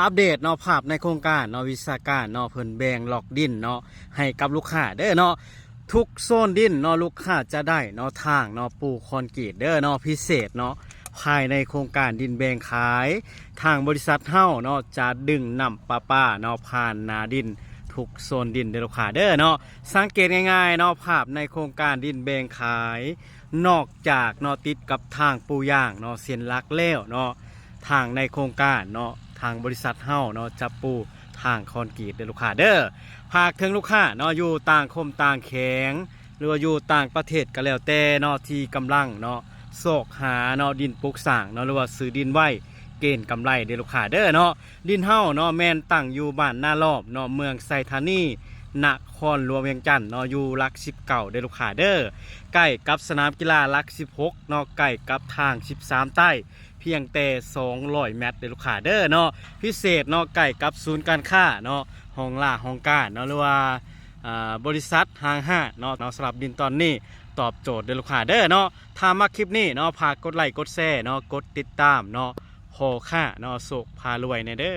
ອັບເດດເນາະ ພາບໃນໂຄງການເນາະ ວິຊາການເນາະ ເພິ່ນແບ່ງລັອກດິນເນາະ ໃຫ້ກັບລູກຄ້າເດີເນາະ. ທຸກໂຊນດິນເນາະ ລູກຄ້າຈະໄດ້ເນາະ ທາງເນາະ ປູຄອນກຣີດເດີເນາະ. ພິເສດເນາະ ພາຍໃນໂຄງການດິນແບ່ງຂາຍ ທາງບໍລິສັດເຮົາເນາະ ຈະດຶງນ້ຳປະປາເນາະ ຜ່ານໜ້າດິນທຸກໂຊນດິນເດີລູກຄ້າເດີເນາະ. ສັງເກດງ່າຍໆເນາະ ພາບໃນໂຄງການດິນແບ່ງຂາຍ ນອກຈາກເນາະ ຕິດກັບທາງປູຢາງເນາະ ເສັ້ນຫຼັກແລ້ວເນາະ ທາງໃນໂຄງການເນາະ ທາງບໍລິສັດເຮົາເນາະ ຈະປູທາງຄອນກຣີດເດີລູກຄ້າເດີ. ຝາກເຖິງລູກຄ້າເນາະ ຢູ່ຕ່າງຂົມຕ່າງແຂວງ ຫຼືວ່າຢູ່ຕ່າງປະເທດກໍແລ້ວແຕ່ເນາະ ທີ່ກຳລັງເນາະ ຊອກຫາເນາະ ດິນປຸກສ້າງເນາະ ຫຼືວ່າຊື້ດິນໄວ້ເກນກຳໄລເດີລູກຄ້າເດີເນາະ. ດິນເຮົາເນາະ ແມ່ນຕັ້ງຢູ່ບ້ານນາລ້ອມເນາະ ເມືອງໄຊທານີ ນະຄອນຫຼວງວຽງຈັນເນາະ ຢູ່ຫຼັກສິບເກົ້າເດີລູກຄ້າເດີ. ໃກ້ກັບສະໜາມກິລາຫຼັກສິບຫົກເນາະ ໃກ້ກັບທາງສິບສາມໃຕ້ ພຽງແຕ່ສອງຮ້ອຍແມັດເດີລູກຄ້າເດີເນາະ. ພິເສດເນາະ ໃກ້ກັບສູນການຄ້າເນາະ ຫ້ອງລາຫ້ອງການເນາະ ຫຼືວ່າ ອ່າ ບໍລິສັດຫ້າງຮ້ານເນາະ. ເນາະ ສຳລັບດິນຕອນນີ້ຕອບໂຈດເດີລູກຄ້າເດີເນາະ. ຖ້າມັກຄລິບນີ້ເນາະ ຝາກກົດໄລກົດແຊເນາະ ກົດຕິດຕາມເນາະ ພໍ່ຄ້າເນາະ ໂຊກພາລວຍແດ່ເດີ.